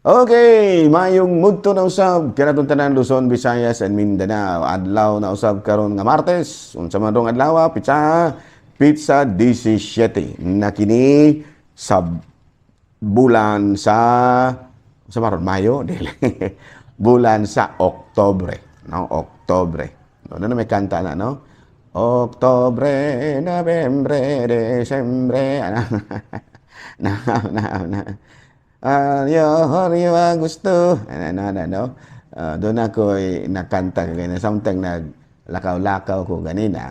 Okay, mayong mudto na usab kanatong tanan, Luzon, Visayas and Mindanao. Adlaw na usab karon nga Martes. Unsa man rong adlaw, pitsa pitsa 17 na kini sa bulan sa maron Mayo, dili, bulan sa Oktobre, no? Oktobre. No, na may kanta na, no? Oktobre, Nobyembre, Desyembre, ano? Na na na. Ayo, Hulyo, Agosto. Ano, ano, ano, no? Doon ako ay nakanta ganina. Samtang naglakaw-lakaw ko ganina,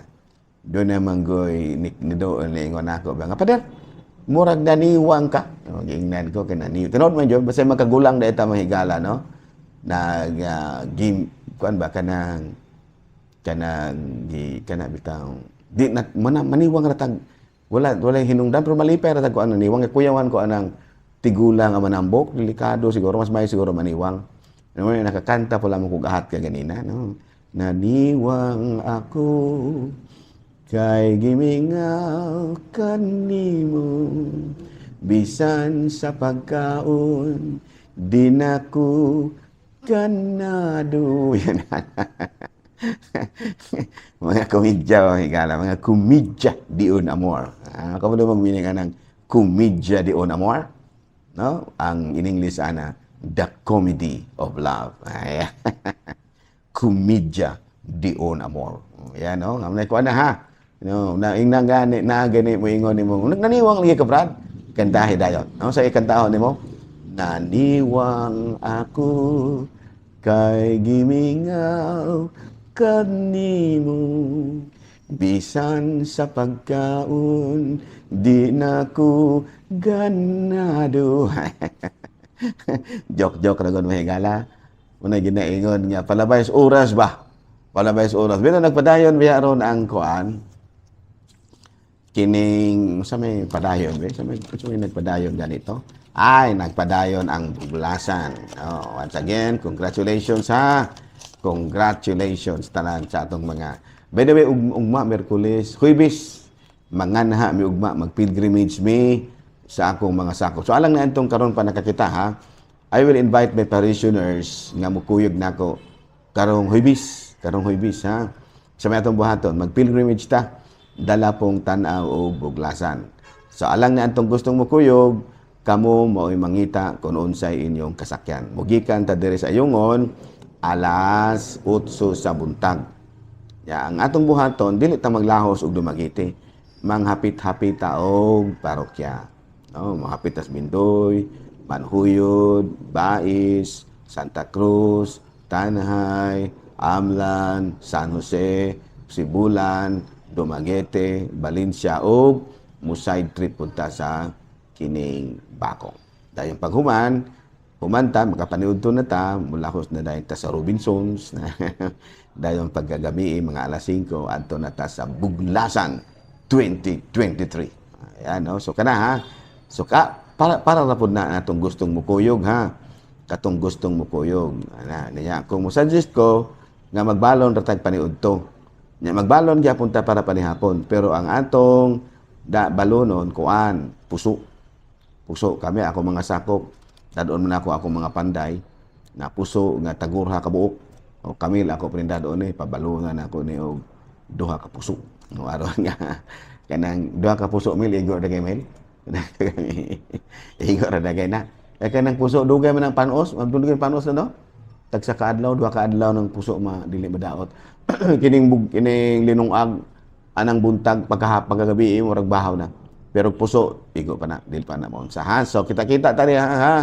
doon naman ko'y ni doon niingon ako. Nga, "Pader, murag naniwang ka." No, giingnan ko kay naniwang. Tinuod man jud, basta makagulang na ita, mga higala, no? Nag, game, kuan ba, kanang, gi, kana bitang, di, na, mana, maniwang ratag, wala hinungdan, pero malipay ratag ko ang naniwang. Kuyawan ko anang tigulang nga manambok, delikado siguro, mas may siguro maniwang. Ano, nakakanta pala mo kung ahat ka ganina, no? Naniwang ako kay gimingaw kanimo, bisan sa pagkaon di na ko ganado. Yan. Mga komedya, mga higala, mga komedya di un amor. Ah, kamo mag-meaning anang komedya di un amor? No? Ang in English ana, The Comedy of Love. Ay, komedya di un amor. Yan, no? Ngamnay ko ana ha. No, na ingna gani na gani mo ingon nimo. Naniwang lagi ka, Brad. Kantahi dayon. No, sa ikantahon nimo. Naniwang ako kay gimingaw kanimo, bisan sa pagkaon di na ko ganado. Joke-joke ra gud, mga higala. Muna ginaingon nga palabay sa oras ba? Palabay sa oras. Pero nagpadayon biya ron ang kuan kining sa may padayon ba? Sa may nagpadayon ganito? Ay, nagpadayon ang Buglasan. Oh, once again, congratulations ha. Congratulations tanan sa atong mga. By the way, ugma Miyerkules, Huwebes, manganha mi ugma, mag-pilgrimage mi sa akong mga sakop. So alang na itong karon pa nakakita ha, I will invite my parishioners nga mukuyog nako karong Huwebes ha. Sa may atong buhaton, mag-pilgrimage ta, dala pong tan-aw o Buglasan. So alang na atong gustong mukuyog, kamo mao'y mangita kung unsay inyong kasakyan. Mugikan ta diri sa Ayungon alas 8 sa buntag. Ya, ang atong buhaton, dili ta maglahos og Dumaguete. Manghapit-hapit ta og parokya. No, manghapit tas Bindoy, Manjuyod, Bais, Santa Cruz, Tanjay, Amlan, San Jose, Sibulan, Dumaguete, Valencia ug mo side trip punta sa kining Bakong. Dayon paghuman, humanta, makapaniudto na ta, mulahos na dayon ta sa Robinsons. Dayon pagkagabi, mga alas 5, adto na ta sa Buglasan 2023. Ayan, no? So kana ha. So ka, para ra pud na atong gustong mukuyog ha. Katong gustong mukuyog. Ana, niya kung mo suggest ko nga magbalon ra tag paniudto. Nya magbalon gyapon ta para panihapon, pero ang atong da balonon kuan puso. Puso kami ako mga sakop. Dadon man ako akong mga panday na puso nga tagurha ka buok. O kamil ako prinda doon eh pabalungan ako ni og duha ka puso. No, aron nga kanang duha ka puso mil igo ra kay mil. Igo ra dagay na. Eh kanang puso dugay man ang panos, magdugay panos na, no? Tagsa ka adlaw, duha ka adlaw ng puso ma dili madaot. Kining linungag anang buntag pagkaha pagkagabi eh, murag bahaw na. Pero puso igo pa na, dili pa na mo. Sa ha. So kita-kita tani ha, ha.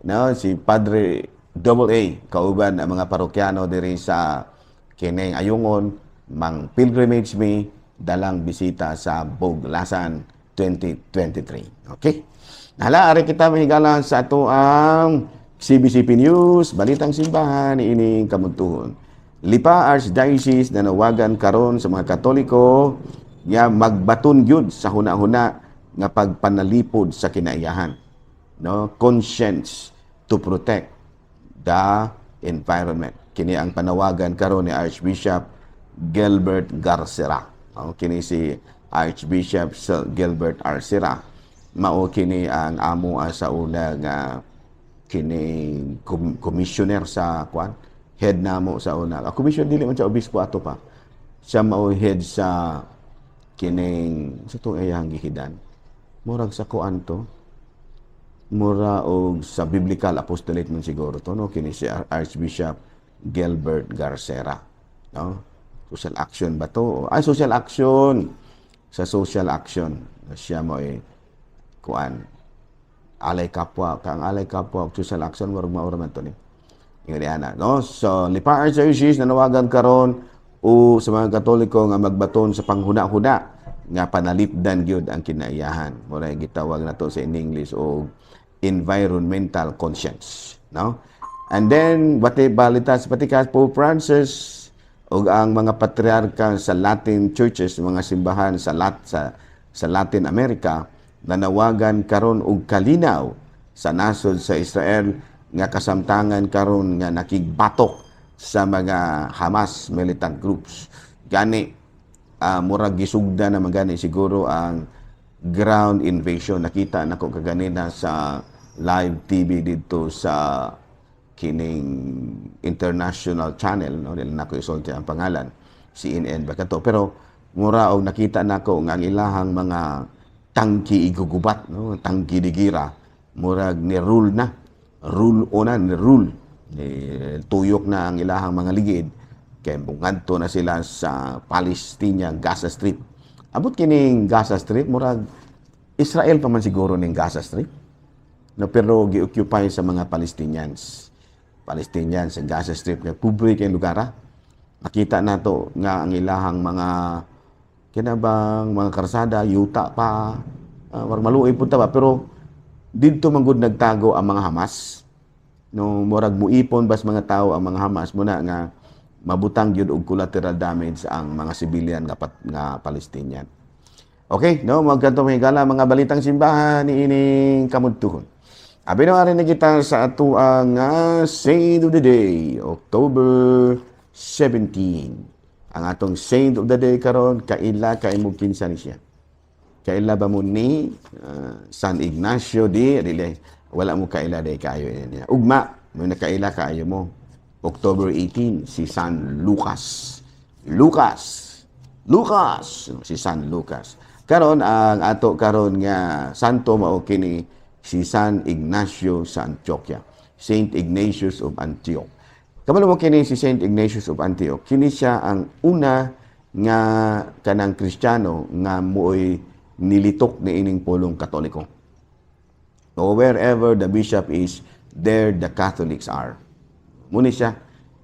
No, si Padre Double A kauban ang mga parokyano diri sa kining Ayungon mang pilgrimage mi dalang bisita sa Buglasan 2023. Okay? Hala, ari kita mahigala sa ato ang CBCP News, Balitang Simbahan, ining kamuntuhon. Lipa Archdiocese nanawagan karon sa mga Katoliko nga magbaton gyud sa huna-huna nga pagpanalipod sa kinaiyahan. No? Conscience to protect the environment. Kini ang panawagan karon ni Archbishop Gilbert Garcera. No? Kini si Archbishop Sir Gilbert Arcera. Mao kini ang amo sa una nga Kini commissioner sa kwan, head namo sa una. A commission, dili man siya obispo ato pa. Siya mao head sa kining sa tong iyang gihidan. Murag sa kuan to. Mura og sa Biblical Apostolate man siguro to, no? Kini si Archbishop Gilbert Garcera, no? Social Action ba to? Ay, Social Action. Sa Social Action siya mo eh kuan, Alay Kapwa. Kang Alay Kapwa ug Social Action, murag maura man to ni. Ingon ana, no? So Lipa Archdiocese nanawagan karon o sa mga Katoliko nga magbaton sa panghuna-huna nga panalipdan gyud ang kinaiyahan. Mura gitawag nato sa in English og environmental conscience, no? And then bati balita sa Vatican, Pope Francis ug ang mga patriarka sa Latin churches, mga simbahan sa Latin America, nanawagan karon og kalinaw sa nasod sa Israel nga kasamtangan karon nga nakigbatok sa mga Hamas militant groups. Gani murag gisugda na magani siguro ang ground invasion. Nakita nako kaganina sa live TV dito sa kining international channel, no? Dili nako isulti ang pangalan, CNN ba kato, pero mura og nakita nako nga ang ilahang mga tangki igugubat, no, tangki de gera, murag ni roll na, roll o na ni roll ni tuyok na ang ilahang mga ligid kay mungadto na sila sa Palestina, Gaza Strip. Abot kining Gaza Strip, murag Israel pa man siguro ning Gaza Strip, no? Pero gi-occupy sa mga Palestinians. Palestinians sa Gaza Strip kay pobre kay lugar, ah. Nakita nato nga ang ilahang mga kinabang mga karsada yuta pa, maluoy pud ta ba, pero didto man gud nagtago ang mga Hamas, no? Murag muipon bas mga tao ang mga Hamas muna nga mabutang gyud og collateral damage ang mga civilian nga Palestinian. Okay, no, magkanto, mga higala, mga balitang simbahan niining kamudtuhon. Abi no, ari na kita sa atuang Saint of the Day, October 17. Ang atong Saint of the Day karon, kaila kay mo kinsa ni siya? Kaila ba mo ni San Ignacio di dili, wala mo kaila day kaayo niya. Ugma, mo nakaila kaayo mo. October 18, si San Lucas. Lucas. Lucas, si San Lucas. Karon ang ato karon nga santo mao kini si San Ignacio sa Antioquia. Saint Ignatius of Antioch. Kabalo mo kini si Saint Ignatius of Antioch, kini siya ang una nga kanang Kristiyano nga mooy nilitok ni ining pulong Katoliko. No, wherever the bishop is, there the Catholics are. Muni siya,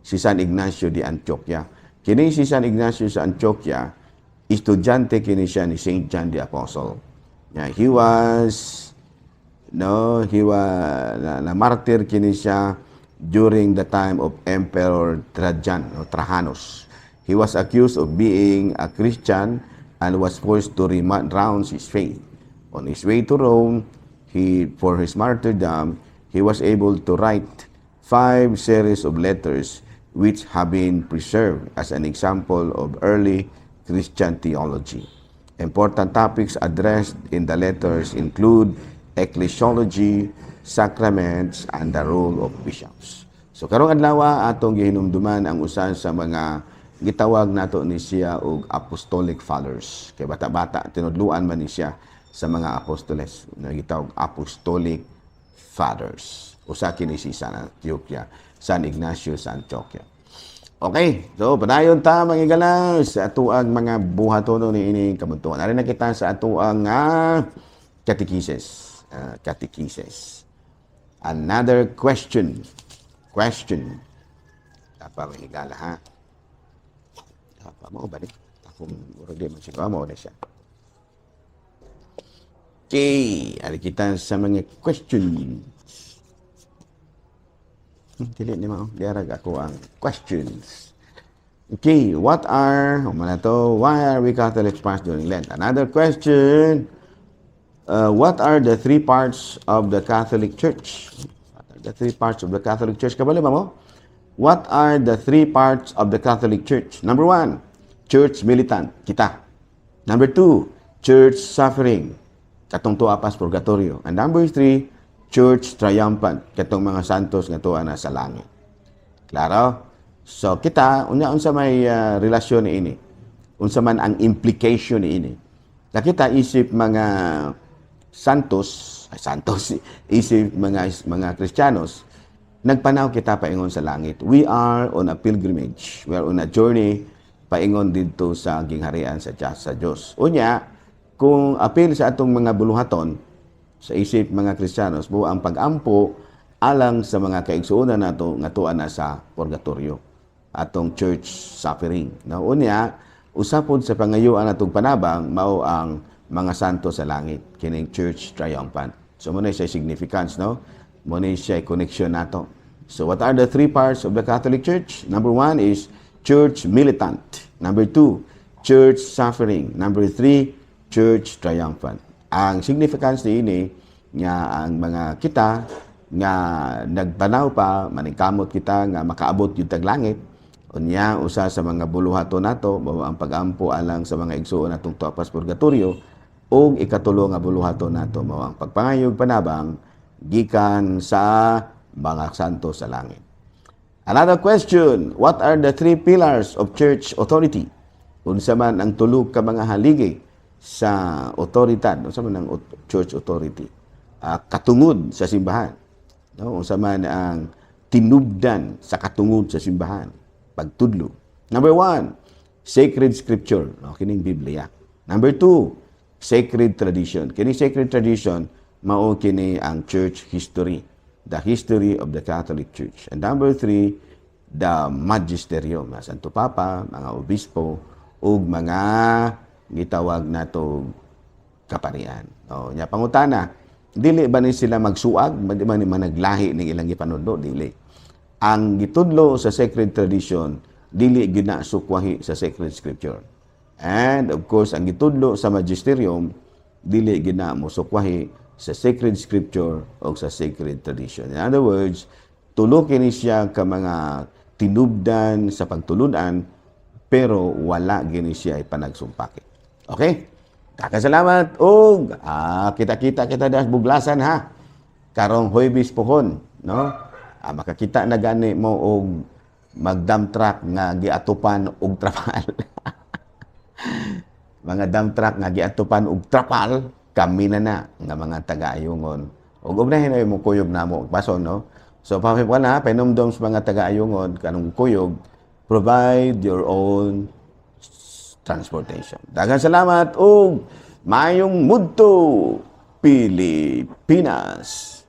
si San Ignacio de Antioquia. Kini si San Ignacio sa Antioquia, estudyante kini siya ni Saint John the Apostle. Yeah, he was no, he was na martyr kini siya during the time of Emperor Trajan o Trajanus. He was accused of being a Christian and was forced to renounce his faith. On his way to Rome, he for his martyrdom, he was able to write five series of letters which have been preserved as an example of early Christian theology. Important topics addressed in the letters include ecclesiology, sacraments, and the role of bishops. So karong adlaw atong gihinumduman ang usa sa mga gitawag nato ni siya og apostolic fathers. Kay bata-bata tinudluan man ni siya sa mga apostoles na gitawag apostolic fathers. Usa kini si San Antioquia, San Ignacio sa Antioquia. Okay, so padayon ta, mga higala, sa atuang mga buhatono ni ining kabuntuan. Ari na kita sa atuang catechesis. Catechesis. Another question. Question. Tapa, mga higala, ha. Tapa mo ba ni? Akong murag di man siguro mo na siya. Okay, ari kita sa mga questions. Dili ni mao, diarag ako ang questions. Okay, what are, oh, na to, why are we Catholics fast during Lent? Another question, what are the three parts of the Catholic Church? What are the three parts of the Catholic Church? Kabalo ba mo? What are the three parts of the Catholic Church? Number one, Church militant, kita. Number two, Church suffering, katong tuwa pas purgatorio. And number three, Church triumphant, katong mga santos nga tuwa na sa langit. Klaro? So kita, unya, unsa may relasyon niini? Unsa man ang implication niini? Kita isip mga santos, ay, santos, isip mga Kristiyanos, nagpanaw kita paingon sa langit. We are on a pilgrimage. We are on a journey paingon didto sa gingharian sa Dios. Unya, kung apil sa atong mga buluhaton sa isip mga Kristiyanos, mao ang pag-ampo alang sa mga kaigsuonan nato nga tuwa na sa purgatorio, atong church suffering. No, unya, usa pod sa pangayuan atong panabang mao ang mga santo sa langit, kining church triumphant. So mao na siya significance, no? Mao na siya connection nato. So what are the three parts of the Catholic Church? Number one is church militant. Number two, church suffering. Number three, church triumphant. Ang significance niini nga ang mga kita nga nagtanaw pa, maningkamot kita nga makaabot yung tag langit. Unya, usa sa mga buluhaton nato mao ang pagampo alang sa mga igsuon natong tuwa pas purgatorio, ug ikatulo nga buluhaton nato mao ang pagpangayog panabang gikan sa mga santo sa langit. Another question, what are the three pillars of church authority? Unsa man ang tulo ka mga haligi sa otoridad, unsa man ang church authority? Katungod sa simbahan. No, unsa man ang tinubdan sa katungod sa simbahan? Pagtudlo. Number one, sacred scripture, no, kining Biblia. Number two, sacred tradition. Kini sacred tradition, mao kini ang church history, the history of the Catholic Church. And number three, the magisterium, mga Santo Papa, mga obispo, ug mga gitawag nato kaparian. O, nya pangutana, dili ba ni sila magsuag? Di ba ni managlahi ning ilang gipanudlo? Dili. Ang gitudlo sa sacred tradition, dili gyud na sukwahi sa sacred scripture. And of course, ang gitudlo sa magisterium, dili gyud na mosukwahi sa sacred scripture o sa sacred tradition. In other words, tulo kini siya ka mga tinubdan sa pagtulunan, pero wala gini siya ipanagsumpaki. Okay? Kakasalamat og kita-kita kita das buglasan ha. Karong Huwebes pohon, no? Makakita na gani mo og mag-dump truck nga giatupan og trapal. Mga dump truck nga giatupan og trapal, kami na na nga mga taga-Ayungon. Ug ugnahin na mo kuyog namo bason, no? So pa na pahinumdom sa mga taga-Ayungon kanang kuyog, provide your own transportation. Daghang salamat ug maayong mudto, Pilipinas.